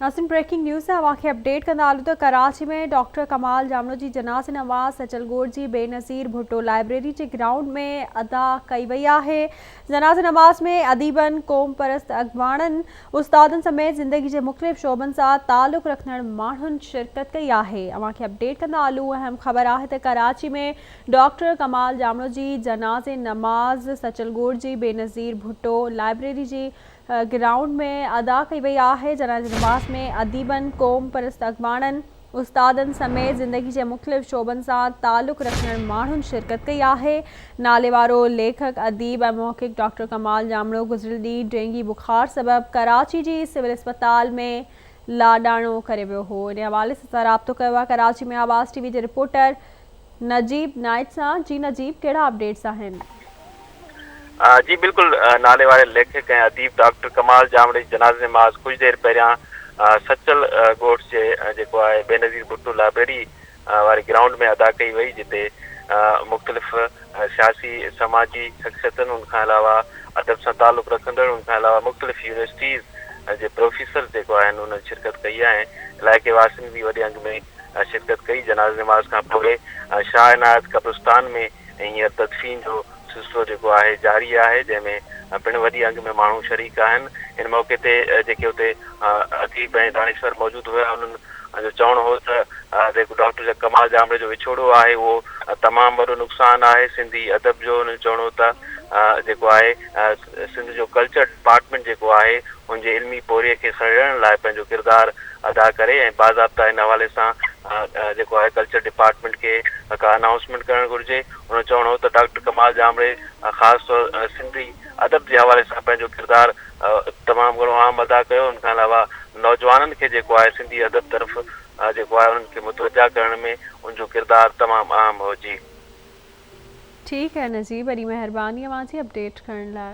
ناظرين breaking news سان اوهان کي اپڊيٽ ڪندا هلون ته ڪراچي ۾ ڊاڪٽر ڪمال ڄامڙو جي جنازي نماز سچل ڳوٺ جي بينظير ڀٽو لائبريري جي گرائونڊ ۾ ادا ڪئي وئي آهي جنازي نماز ۾ اديبن قوم پرست اڳواڻن استادن سميت زندگي جي مختلف شعبن سان تعلق رکندڙ ماڻهن شرڪت ڪئي آهي اوهان کي اپڊيٽ ڪندا هلون اهم خبر آهي ته ڪراچي ۾ ڊاڪٽر ڪمال ڄامڙو جي جنازي نماز سچل ڳوٺ جي بينظير ڀٽو لائبريري جي گرائونڊ ۾ ادا ڪئي وئي آهي، جنازي نماز ۾ اديبن، قوم پرست اڳواڻن، استادن سميت زندگي جي مختلف شعبن سان تعلق رکندڙ ماڻهن شرڪت ڪئي آهي، ناليوارو ليکڪ، اديب ۽ محقق ڊاڪٽر ڪمال ڄامڙو گذريل ڏينهن ڊينگي بخار سبب ڪراچي جي سول اسپتال ۾ لاڏاڻو ڪري ويو هو، ان حوالي سان رابطو ڪيو آهي ڪراچي ۾ آواز ٽي وي جي رپورٽر نجيب نائچ سان، جي نجيب ڪهڙا اپڊيٽس آهن؟ جي بلڪل نالي واري ليکڪ ۽ اديب ڊاڪٽر ڪمال ڄامڙي جي جنازي نماز ڪجهه دير پهريان سچل ڳوٺ جي جيڪو آهي بينظير ڀٽو لائبريري واري گرائونڊ ۾ ادا ڪئي وئي جتي مختلف سياسي سماجي شخصيتن ان کان علاوه ادب سان تعلق رکندڙ ان کان علاوه مختلف يونيورسٽيز جي پروفيسرز جيڪو آهن انهن شرڪت ڪئي آهي علائقي واسين به وڏي انگ ۾ شرڪت ڪئي، جنازي نماز کان پوء شاهه عنايت قبرستان ۾ هينئر تدفين جو سلسلو جيڪو آهي جاري آهي، جنهن ۾ پڻ وڏي انگ ۾ ماڻهو شريڪ آهن، ان موقعي تي جيڪي اتي اديب ۽ دانشور موجود هيا انهن جو چوڻ هو ته جيڪو ڊاڪٽر ڪمال ڄامڙي جو وڇوڙو آهي اهو تمام وڏو نقصان آهي سنڌي ادب جو، انهن جو چوڻ هو ته جيڪو آهي سنڌ جو ڪلچر ڊپارٽمينٽ جيڪو آهي ان جي علمي پورهيي کي سهيڙڻ لاء پنهنجو ڪردار ادا ڪري ۽ باضابطا ان حوالي سان جيڪو آهي ڪلچر ڊپارٽمينٽ کي ڪا انائونسمينٽ ڪرڻ گهرجي. هن جو چوڻ هو ته ڊاڪٽر ڪمال ڄامڙي خاص طور سنڌي ادب جي حوالي سان پنهنجو ڪردار تمام گهڻو اهم ادا ڪيو ان کان علاوه نوجوانن کي جيڪو آهي سنڌي ادب طرف جيڪو آهي انهن کي متوجه ڪرڻ ۾ ان جو ڪردار تمام اهم هو جي. ٺيڪ آهي نجيب وڏي مهرباني اوهان جي اپڊيٽ ڪرڻ لاء.